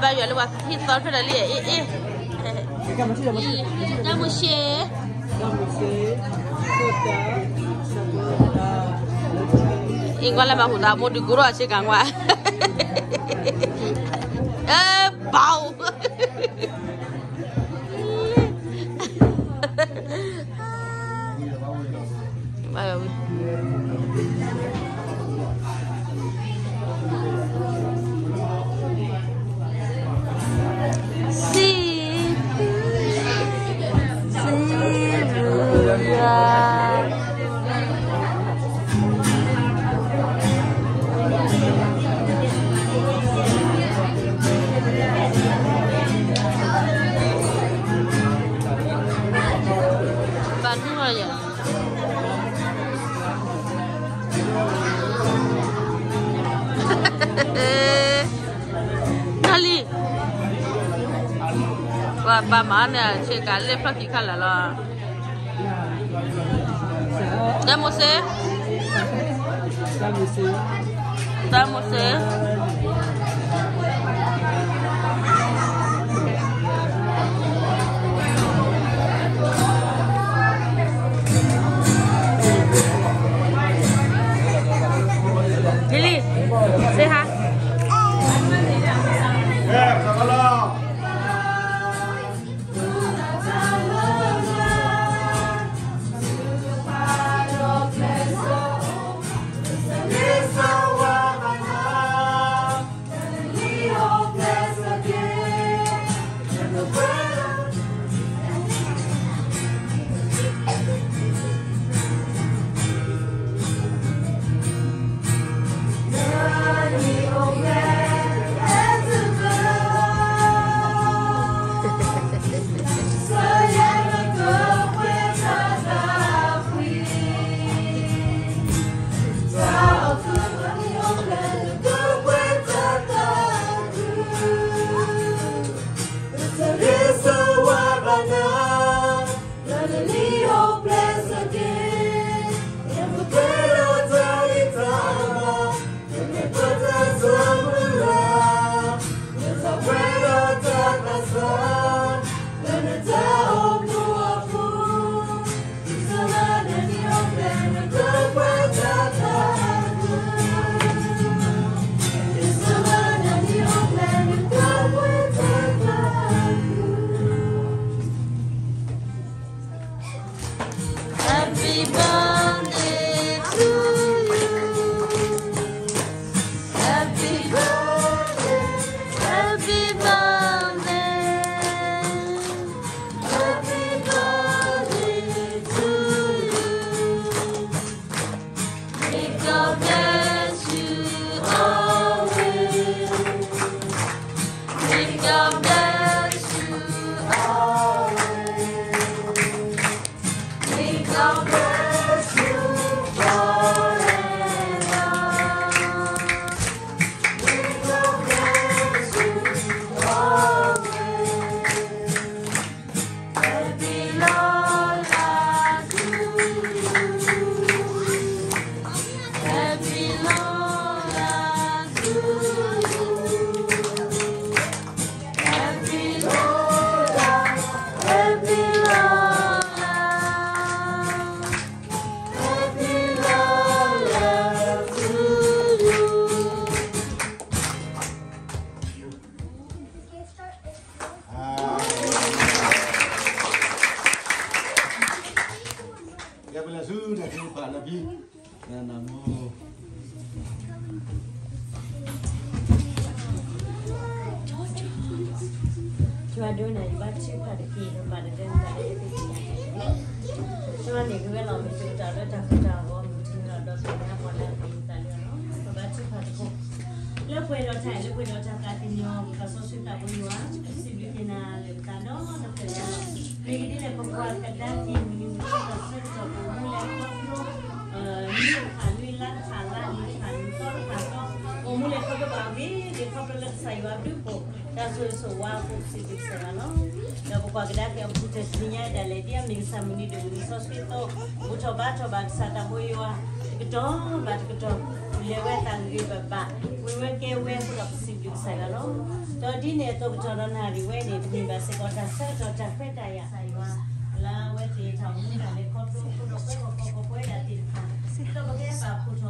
ဘါယွၤလၢပှၤဟ့ၣ်သီတဖျၢၣ်ဒီးလံ အ့ၣ်အ့ၣ်, တၢ်မိၤၡ့, အ့ၣ်ကွၢ်လၢမၤဟူးသးမိၢ်ဒုးကိးထီၣ်အဆ့ကၤကွၢ်, အဘၣ်အိၣ် ဘၣ်နုာ်လီၤယၤ နလံ, ပှၤပာ်မၤန့ၣ် ဆ့ကၤလၢဖျီၣ်ခံခါလၢာ်လီၤ. တၢ်မိၤစ့, တၢ်မိၤစ့ Lily, say hi. ယွၤဒိၣ်န့ၣ် ယဘၣ်ထုကဖၣ်တက့ၢ် ပပၢ်ဒီးတၢ်သးလၢယတသ့ၣ်ညါန့ၣ်, ယွၤန့ၣ် ကဝဲလီၤမ့ၢ်တကတၢၢ်လၢတၢ်ဃူတၢ်ဖိး မုၢ်ထူလီၤဒီးပှၤလၢအပှဲၤသးလၢအီၤ ပဘၣ်ထုကဖၣ်တက့ၢ်. လၢပှဲၤဒီးတၢ်အဲၣ် လၢပှဲၤဒီးတၢ်သးကညီၤ ပသးစီဆှံသးဘိယွၤ စံးဘျုးက့ၤနၤလၢပသးဒီတဖျၢၣ်ညါလီၤ. မ့ၢ်ဂ့ၢ်ဒ်လဲၣ် ပကွၢ်ကဒါက့ၤမုၢ်နံၤမုၢ်သီတၢ်ဆၢကတီၢ် ပအိၣ်မူလၢခီဖျိ နံၣ်တဖၣ်နွံလါတဖၣ်လါ နံၣ်တဖၣ်နွံသီတဖၣ်သီ ပအိၣ်မူလၢခီဖျိဘၣ်အဂ့ၤ ဒ်ခီဖျိလၢကစၢ်ယွၤအဘျုးအဖှိၣ် တၢ်ဆိၣ်ဂ့ၤဆိၣ်ဝါအဃိ စံးဘျုးကစၢ်ယွၤလီၤ. ဒီးပကွၢ်ကဒါက့ၤအပူၤတနံၤညါဒၣ်လဲာ် ဒ်အမ့ၢ်ကစၢ်မုၢ်နံၤဒိၣ်မုၢ်နံၤစီဆှံအသိး ဘူၣ်ထီၣ်ဘါထီၣ်ဘၣ်ကစၢ်သးဘိယွၤ တကတီၢ်ဘၣ်တကတီၢ် လဲၤဝဲသးဂ့ၤဂ့ၤဘၣ်ဘၣ်, ဝံၤဝဲကဲဝဲအဃိဒီးပစံးဘျုးကစၢ်ယွၤလီၤ. ဒီးဒ်န့ၣ်အသိးကတီၢ်ဒီးနၣ်ရံၣ်ဝဲန့ၣ် ပန့ၢ်ဘၣ်စ့ၢ်ကီးတၢ်ဆၢကတီၢ်တၢ်ခွဲးတၢ်ယာ် လၢအဝဲသ့ၣ်ထီၣ်မူတၢ်လဲၤခီဖျိအဃိဒီး ပှဲၤကီၢ်ကီၢ်ပှဲၤဒၣ်သ့ၣ်တဖၣ် ဒီးပကဲပာ်ဖှိၣ်ထီၣ်ပသးဒီး ပဒိၣ်ဘါထီၣ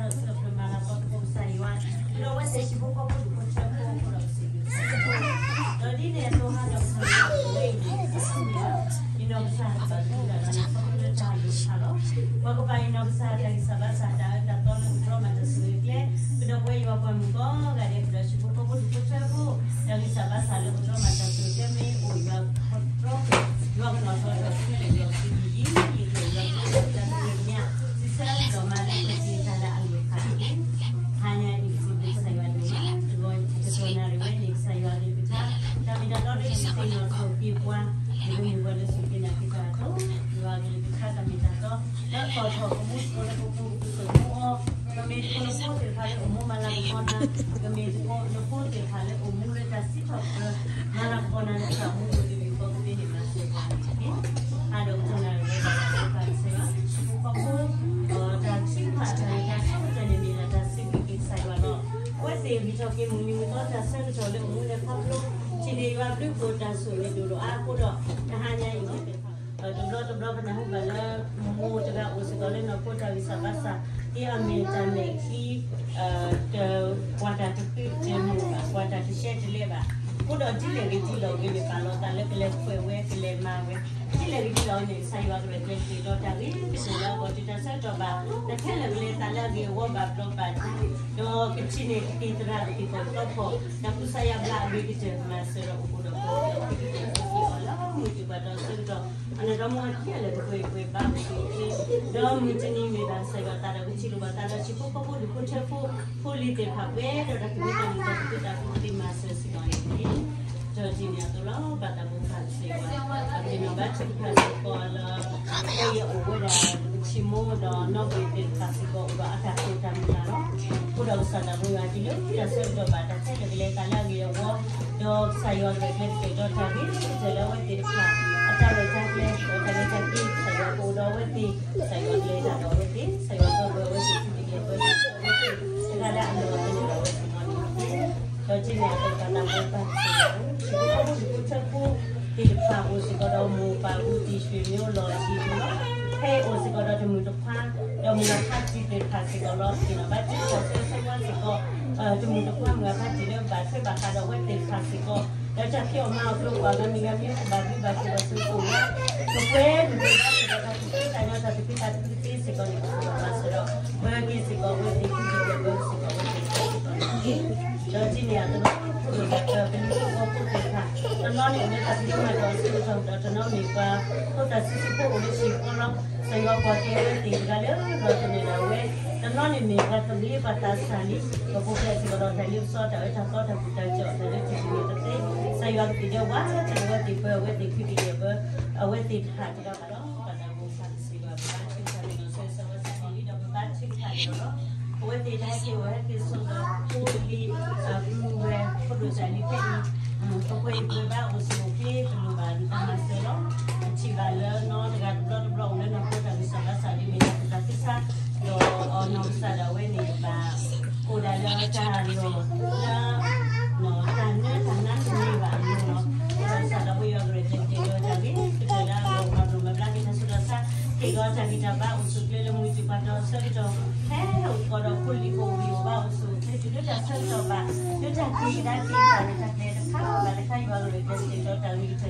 ်ဆၢထၢၣ်မၤလၤကပီၤသကိးကစၢ်ယွၤ, ဒီးအဝဲသ့ၣ်ဟံၣ်ဖိဃီဖိဒူၣ်ဖိထၢဖိအဃိဒီး ပစံးဘျုးကစၢ်ယွၤ, ဒီးဒ်န့ၣ်အသိးဟါဒီးကစၢ်ယွၤဝဲအံၤန့ၣ် ယနီၢ်ကစၢ်တၢ်ဘၣ်ဒိဘၣ်ထံးတၢ်လၢတၢ်လိၣ်တဖၣ်လီၤ. ပှၤကပာ်ယနီၢ်ကစၢ်တၢ်ဂံၢ်စၢ်ဘါစၢ် တၢ်အၢတၢ်သီလၢကဒိးမၤတၢ်ဆိၣ်ဂ့ၤကျဲ, ပဒီပုၢ်ဝဲၢ်ယွၤပှၤမုၣ်ကိးဂၤဒဲး ပဒီပုၢ်ဝဲၢ်ဟံၣ်ဖိဃီဖိဒူၣ်ဖိထၢဖိ တၢ်ဂံၢ်စၢ်ဘါစၢ်လၢကဒိးမၤတၢ်ဆိၣ်ဂ့ၤကျဲမ့ၢ်အိၣ် ယွၤကထီၣ် ယွၤကနီၣ်ထီၣ်ထီၣ်ဆူလဲၣ်ဒီး ယံာ်ယံာ်ယံာ်ယံာ် ယွၤကဒိးတၢ်သ့ၣ်ညါ စံးဆၢဒီးမၤလၢပတံၢ်တၢ်လၢအလိၣ်ဖးအံၤ ဟါညါအံၤ ပစံးဘျုးကစၢ်ယွၤဒိၣ်မး, တဂီၤကတီၢ်နၣ်ရံၣ်ဝဲန့ၣ် ကစၢ်ယွၤကလုၢ်ကထါ တၢ်မ့ၢ်တၢ်တီဒ်ပသ့ၣ်နီၣ်ထီၣ်က့ၤပှၤ မ့ၢ်မ့ၢ်ပှၤလၢစူၢ်က့ၤနာ်က့ၤတၢ်အသိး, ယွၤကလုၢ်ကထါတၢ်မ့ၢ်တၢ်တီ လၢအသီၣ်ထီၣ်ကမူၣ်သကိးလၢပပူၤ ပစိာ်မူအီၤ, ကမ့ၢ်သကိးနဖိသ့ၣ်တဖၣ်လၢအိၣ်မူမၤလၤကပီၤနၤ, ကမ့ၢ်သကိးနဖိသ့ၣ်တဖၣ်လၢအိၣ်မူလၢတၢ်စံးထီၣ်ပတြၢၤ မၤလၤကပီၤနၤလၢတၢ်အိၣ်မူပူၤတမံၤဃီ ကသ့န့ၣ်မၤစၢၤပှၤန့ၣ်တက့ၢ်. ဖးဒိၣ်ကတီၢ်နၣ်ရံၣ်ဝဲဒၣ် ပကစၢ်ယွၤ ဟံၣ်ဖိဃီဖိ တၢ်ထုကဖၣ်တၢ်ဂ့ၢ်တၢ်ဆိကတၢၢ်န့ၣ်မ့ၢ်ဒၣ်တၢ်စံးဘျုးက့ၤကစၢ်ယွၤလီၤ. အဝဲသ့ၣ်ဂံၢ်ထီၣ်က့ၤမုၢ်နံၤမုၢ်သီ တၢ်ဆၢကတီၢ်လၢအိၣ်မူလဲၤခီဖျိ ထံၣ်န့ၢ်ယွၤဘျုးဖှိၣ်တၢ်ဆိၣ်ဂ့ၤဒိၣ်ဒိၣ်အါအဃိဒီး တဟါညါအံၤ တဘျီတဘျီပနၢ်ဟူဘၣ်လၢ မိၢ်တဂၤအိၣ်စ့ၢ်ကီးလၢနီၢ်ခိတၢ်ဂံၢ်စၢ်ဘါစၢ် ဒ်အမ့ၢ်တၢ်မဲာ်ခံ တ ကွၢ်တၢ်တဃ့တမုာ်ဘၣ်, ကွၢ်တၢ်တရှဲတလဲဘၣ်. အဃိဒီးဒ်လဲၣ်ဂ့ၤဒ်လဲၣ်ဂ့ၤန့ၣ် ပာ်လီၤသးလၢကလဲၤကွဲးဝဲ ကလဲၤမၤဝဲ, ဒ်လဲၣ်ဂ့ၤဒ်လဲၣ်န့ၣ် ကစၢ်ယွၤကလဲၤကျဲးစၢးဒီးတၢ်ဂ့ၤကတၢၢ်လၢအဂီၢ် တုၤတၢ်ဆၢကတီၢ်ဘၣ် တၢ်ခဲလၢာ်ကလဲၤသးလၢအဂ့ၤအဝီဘၣ်ဘျီးဘၣ်ဒါ, ဒီးကထံၣ်န့ၢ်ကသံၣ်သရၣ်ကသံၣ်ဖီၣ်သီဖီၣ် တၢ်ကူစါယါဘျါအဂ့ၤကတၢၢ် မၤစၢၤဒီးအိၣ်ဃိဒီး ပကသ့အီၤလၢမုၢ်တံၢ်ဘၣ်ဒီးဆၢကတီၢ် အနီၢ်ဒီမါဝၤခံဂၤလၢာ် ပကွဲးကွဲးဘါအီၤသ့, ဒီးမုၢ်တနံၤမ့ၢ်ဘၣ်ကစၢ်ယွၤသးဒီး ပထံၣ်လိာ်ဘၣ်သးဒီးဟံၣ်ဖိဃီဖိဒူၣ်ဖိထၢဖိ ဖိလံၤသ့ၣ်တဖၣ်ပှဲၤဒီးတၢ်ကမံတၢ်မုၢ်တၢ်ဖံးတၢ်မၤ ကသ့မၤစၢၤစ့ၢ်ကီးန့ၣ်တက့ၢ်. ဒီးဒ်န့ၣ်အသိးလီၤ ဘၣ်သးဘိးဘၣ်ကစၢ်ယွၤ ပသ့ၣ်နီၣ်ဘၣ်ထုကဖၣ်စ့ၢ်ကီးလၢ ဖဲယအိၣ်ဝဲဒၣ် ပဆံးမိၢ်ဒီးနီၢ်ဘှံးသ့ၣ်တဖၣ်စ့ၢ်ကီး အိၣ်ဒီးအတၢ်တိာ်တၢ်မုၢ်လၢ်လီၤ. အဃိဒီးကစၢ်သးဘိးယွၤဒ်လၢတၢ်ဆၢကတီၢ်ဘၣ် တၢ်ခဲလၢာ်ကလဲၤသးလၢအဂ့ၤအဝီ ဒီးကစၢ်ယွၤကလဲၤကျဲးစၢးဒီးတၢ်ဂ့ၤကတၢၢ်လၢအဝဲသ့ၣ်တဖၣ် အတၢ်ရဲၣ်တၢ်ကျဲၤ ဒီးတၢ်လဲၤတၢ်က့ၤ ကစၢ်ယွၤကအိၣ်ဒီးအဝဲသ့ၣ်, ကစၢ်ယွၤကလဲၤတၢ်ဒီးအဝဲသ့ၣ်, ကစၢ်ယွၤကပၢၤဝဲသ့ၣ်ခုတက့ၢ် ပၢၤဝဲသ့ၣ် တဂၤလၢအလီၢ်အသနၢၣ်ဒီးအဝဲသ့ၣ်န့ၣ်တက့ၢ်. ဒီးဒ်န့ၣ်အသိး ဘၣ်သးဘိးဘၣ်ကစၢ်ယွၤ ဟံၣ်ဖိဃီဖိဒူၣ်ဖိထၢဖိသ့ၣ်တဖၣ်အိၣ်စ့ၢ်ကီးဒီးမိၢ်ပၢ် အူတံၢ် ဆွေမျိုး လီၢ်တံၢ်လီၤ, ဖဲအံၤအိၣ်စ့ၢ်ကီးဒီးတမုၢ်တခွါ ဒီးမုၢ်ဂၤဖါတံၢ်သ့ၣ်တဖၣ်စ့ၢ်ကီးလီၤ. သ့ၣ်နီၣ်ဘၣ်ထုကဖၣ်ဆၢဂ့ၤဆၢဝါစ့ၢ်ကီး တမုၢ်တခွါ မုၢ်ဂၤဖါတံၢ်လၢဘၣ်ထွဲဘၣ်ဃးဒီးအဝဲသ့ၣ်တဖၣ်စ့ၢ်ကီး ဒီးတၢ်ဖံးအီၣ်မၤအီၣ်ကျိၤပှၤဂၤမံၤဂၤမံၤ ကဘၣ်ဘျုးဘၣ်ဆိၣ်ဘၣ်ဆိၣ်အိၣ်ဝဲ ကပှဲၤမုၢ်ကပှဲၤဘါစ့ၢ်ကီး တၢ်သူၣ်ဖှံသးညီ တၢ်သူၣ်ဖှံသးညီတသ့စ့ၢ်ကီးန့ၣ် ကပၢၤဘၣ်စၢၤဒီး ပၢၤက့ၤစ့ၢ်ကီးအဝဲသ့ၣ် ကပၢၤစ့ၢ်ကီးအဝဲသ့ၣ်စ့ၢ်ကီးန့ၣ်တက့ၢ်. ဒီးဒ်န့ၣ်အသိး ပဖိဒိၣ်ပှၤကပၢၤ ပလံၤဖိဃီဖိသ့ၣ်တဖၣ် တနီၤန့ၣ်အိၣ်လၢတၢ်ဖံးတၢ်မၤတၢ်အိၣ်ဆူၣ်အိၣ်ချ့ ဒီးတနီၤမ့ၢ်ပှၤ ဖိသၣ်ဆံးဆံးဖိအိၣ်လၢဟံၣ်ဃီလီၤ. ကစၢ်ယွၤကွၢ်က့ၤအဝဲသ့ၣ်တဂၤလၢလီၤသနၢၣ်ဒၣ်ဝဲ, တနီၤန့ၣ်မ့ၢ်ပှၤသဘျ့ပှၤသးစၢ်လံ, ပပူၤဖျဲးစ့ၢ်ကီးဒီးတၢ်လ့ပစီ တၢ်အၢတၢ်သီ တၢ်ကူၣ်တၢ်ကီ တၢ်လၢတၢ်တမံၤတသ့, ကစၢ်ယွၤကသ့ၣ်ဒဲးဝဲ တၢ်လၢအဝဲသ့ၣ်ပၢၤ အဝဲသ့ၣ်ခုတက့ၢ် အဝဲသ့ၣ်တဟးတဂၤဘၣ်ဒီး ဘၣ်သးဘိးဘၣ်ကစၢ်ယွၤ ပဘါထုကဖၣ်န့ၣ်လီၤ ဆၢဂ့ၤဆၢဝါစ့ၢ်ကီးလံဒီး ပဘါထုကဖၣ်န့ၣ်လီၤ. အဝဲသ့ၣ်တၢ်ဟဲက့ၤအိၣ်ဟဲက့ၤဆိးဒီးဖိလံၤ ပုၢ်ဝဲၢ် ဖိဒိၣ်စၢ်လံဖဲအံၤ ပပှဲၤအံၤပှဲၤဘါအိၣ်ဆူၣ်အိၣ်ချ့ ပလိၣ်ဘၣ်တၢ်မၤစၢၤလီၤ. ပထံၣ်ဘၣ်လၢနီတဂၤတဘျီတဘျီအိၣ်လၢနီၢ်ခိတၢ်ဂံၢ်စၢ်ဘါစၢ်ဒ်မ့ၢ်တၢ်ကူၣ်တၢ်သဆါ ဒီးနီၢ်ကစၢ်ဒၣ်ဝဲန့ၣ် ဘၣ်အိၣ်ဒၣ်လၢတၢ်လီၢ်လၢ တၢ်နၢတၢ်နါတန့ၢ်ဘၣ်အဂီၢ်လီၤ. ကစၢ်သးဘိယွၤကရဲၣ်ကျဲၤက့ၤဒီးတၢ်ဂ့ၤကတၢၢ်လၢအဂီၢ် ပှၤဒိၣ်မၤဘျါက့ၤတၢ်ဆူးတၢ်ဆါ က့ၤဒီးတၢ်ဂံၢ်တၢ်ဘါအိၣ်ဆူၣ်အိၣ်ချ့လၢမုၢ်တံၢ်ပှၤဒီးဆၢကတီၢ် ဖဲအိၣ်စ့ၢ်ကီးဒီးဖိလံၤဖိအိၣ်ဂံၢ်အိၣ်ဘါအိၣ်ဆူၣ်အိၣ်ချ့တုၤလၢတၢ်ဆၢကတီၢ်ဘၣ် လၢတၢ်က့ၤကဒါက့ၤတၢ်ရဲၣ်တၢ်ကျဲၤတခါဘၣ်တခါ ယွၤကရဲၣ်ကျဲၤက့ၤဒီးတၢ်ဂ့ၤကတၢၢ်လၢအဂီၢ် ဒီးက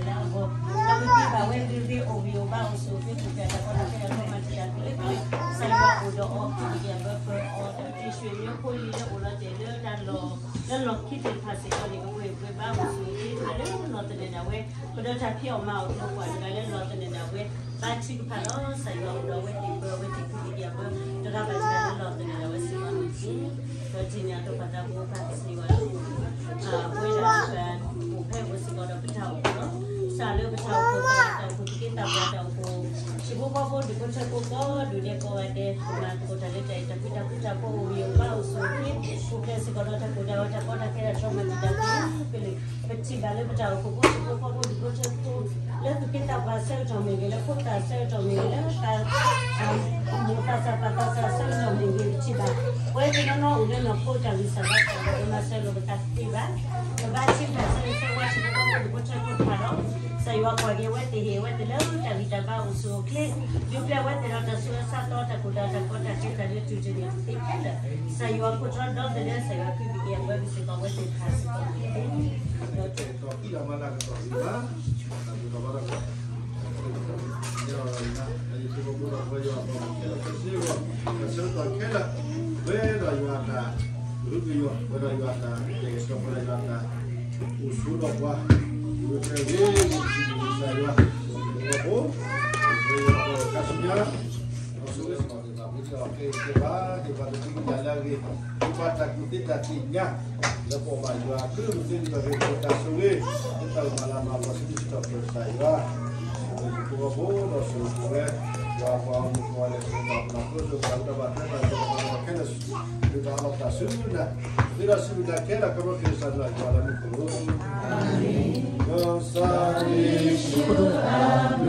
သံဘၣ်ဝဲဂ့ၤဂ့ၤအိၣ်ဂံၢ်အိၣ်ဘါအိၣ်ဆူၣ်အိၣ်ချ့ ပူၤဖျဲးတၢ်ကီတၢ်ခဲလၢာ် ထီၣ်မၤတံာ်တာ်ကလုာ်ကလုာ် ကစၢ်ယွၤအိၣ်ဒီးအီၤ ကသံၣ်ကသီၣ်ပၢအီၤ ဒီးတံၢ်ဆွေမျိုးဖိလံၤလၢအိၣ်လီၤတဲာ်လၢတၢ်လီၢ် လၢလီၢ်ခံသ့ၣ်တဖၣ်စ့ၢ်ကီးန့ၣ် ကပှဲၤပှဲၤဘါအိၣ်ဆူၣ်အိၣ်ချ့တဂၤလၢလီၤသနၢၣ်ဒၣ်ဝဲ ကဒီးတၢ်ဖံးအီၣ်မၤအီၣ်ကျိၤပှၤတဂၤလၢလီၤသနၢၣ်ဒၣ်ဝဲ ဘါထုကဖၣ်လီၤ. ကစၢ်ယွၤအိၣ်ဒီးအဝဲသ့ၣ်ပၢၤအဝဲသ့ၣ်ခုတက့ၢ်အပၢၤ တဂၤဘၣ်တဂၤလၢလီၤသနၢၣ်ဒၣ်ဝဲစ့ၢ်ကီးန့ၣ်တက့ၢ်. ဒီးတနံၤအံၤ ဘၣ်သးဘိးဘၣ်ကစၢ်ယွၤလီၤ. ပဝဲဒၣ် ပအိၣ်ဖဲအိၣ်စ့ၢ်ကီးဒီးပတၢ်အိၣ်ဖှိၣ်လီၤ. စးလၢပတၢ်အိၣ်ဖှိၣ် တၢ်အိၣ်ဖှိၣ်သကိးတၢ်အိၣ်ဖှိၣ် ဟံၣ်ဖိဃီဖိဒူၣ်ဖိထၢဖိကိးဒူၣ်ဒဲးကိးဂၤဒဲး ပမၤသကိးတၢ်လၢတၢ်အဲၣ်တၢ်ကွံတၢ်ဃူတၢ်ဖိး အိၣ်ဂံၢ်အိၣ်ဘါအိၣ်ဆူၣ်အိၣ်ချ့ ပူၤဖျဲးစ့ၢ်ကီးဒီးတၢ်ကိၢ်တၢ်ဂီၤတၢ်ကီတၢ်ခဲတၢ်ထီၣ်မၤတံာ်တာ်ကလုာ်ကလုာ် ပထံၣ် ဘၣ်လၢပတၢ်အိၣ်ဖှိၣ်ဖိ ဟံၣ်ဖိဃီဖိ ဒူၣ်ဖိထၢဖိ လၢသူၣ်က့သးပှၢ်အဆၢကတီၢ်မ့ၢ်ဂ့ၤ, လၢဖိသၣ်အဆၢကတီၢ်မ့ၢ်ဂ့ၤ, လၢတၢ် မိၢ်သးစၢ်ပၢ်သးစၢ်အဆၢကတီၢ်မ့ၢ်ဂ့ၤ, ပထံၣ်ဘၣ် ပဝဲသ့ၣ်နီၢ်နီၢ်အိၣ်လၢနီၢ်ခိတၢ်ဂံၢ်စၢ်ဘါစၢ် ပမၤစၢၤလိာ်ပသးတသ့ဘၣ်. ပဘၣ်ဆၢဂ့ၤဆၢဝါထီၣ် ဟံၣ်ဖိဃီဖိ ဒူၣ်ဖိထၢဖိတဖၣ်ဒီး ကစၢ်ယွၤကွၢ်က့ၤအဝဲသ့ၣ် ဟ့ၣ်အဝဲသ့ၣ်လၢတၢ်ဂံၢ်တၢ်ဘါအိၣ်ဆူၣ်အိၣ်ချ့, ဒုးပျဲဝဲသ့ၣ်ဒီးတၢ်ဆူးတၢ်ဆါ တၢ်ကီတၢ်ခဲ တၢ်လၢတၢ်ကီတၢ်ခဲ တၢ်လၢတူၢ်တၢ်န့ၣ်သ့ခဲလၢာ်, ကစၢ်ယွၤကိးထီၣ်ဒီသဒၢ ကစၢ်ယွၤကဟုကယာ်ဝဲစ့ၢ်ကီး အဝဲသ့ၣ်တဖၣ်စ့ၢ်ကီးန့ၣ်တက့ၢ်. ဒီး ကတီၢ်ဖံးတၢ်မၤလၤကပီၤဂ့ၤမး, တၢ်ဘူၣ်ထီၣ်ဘါထီၣ်ကပီၤ, ယဲၢ်ဒီးယၤ ယဖိမုၣ်ဖိဒီးပှၤယွၤအဘီအမုၢ်ခဲလၢာ်ခဲဆ့အဂီၢ်, ကဆၢကတီၢ်ခဲလၢာ်, ပှဲၤဒီးယွၤအတၢ်ကဟုကယာ်, ပှဲၤဒီးယွၤအတၢ်ကတဲာ်ကတီၤ, ပှဲၤဒီးယွၤအတၢ်အိၣ်ဆိးဒီးပှၤ, ယွၤတဲဂ့ၤ ယွၤ, ယွၤဖိ, ယွၤဖိ, ခါဆူညါ ဒီးဆိၣ်ဂ့ၤစ့ၢ်ကီးသ့ၣ်တဖၣ် မ့ၢ်သ့ၣ်ညါအီၤခဲအံၤခဲအံၤဘၣ်, သ့ၣ်တဖၣ်တသ့ၣ်ညါလၢအဂ့ၤ, သ့ၣ်တဖၣ်တၢ်ကူၣ်သ့တၢ်သ့ၣ်ညါ, လၢပဘၣ်ယွၤအကလုၢ်မ့ၢ်သ့ၣ်ညါအီၤ တၢ်ဆိၣ်ဂ့ၤ, လၢတၢ်မၤလၤမၤကပီၤ စံးဘျုးစံးထီၣ်ပတြၢၤကစၢ်ယွၤ, ဆိၣ်ဂ့ၤယဖိမုၣ်ဖိဒီးဆိၣ်ဂ့ၤပဝဲ, ယွၤပှၤဂီၢ်မုၢ်ကိးဂၤဒဲး ဆိၣ်ဂ့ၤပှၤမၤဖိစိၤ ပှၤအူတၢ်ဘၣ်ထွဲတၢ် ပှၤမၤလီၤခဲလၢာ်, မ့ၢ်ပှၤအလီၢ်တၢ်ဆူနၤ, မ့ၢ်ဒီးစံးဘျုးနၤခဲလၢာ် ခီဖျိခရံာ်ကစၢ်ယွၤလၢမူခိၣ်, ကစၢ်ယ့ၣ်ၡူး အၤမ့ၣ်.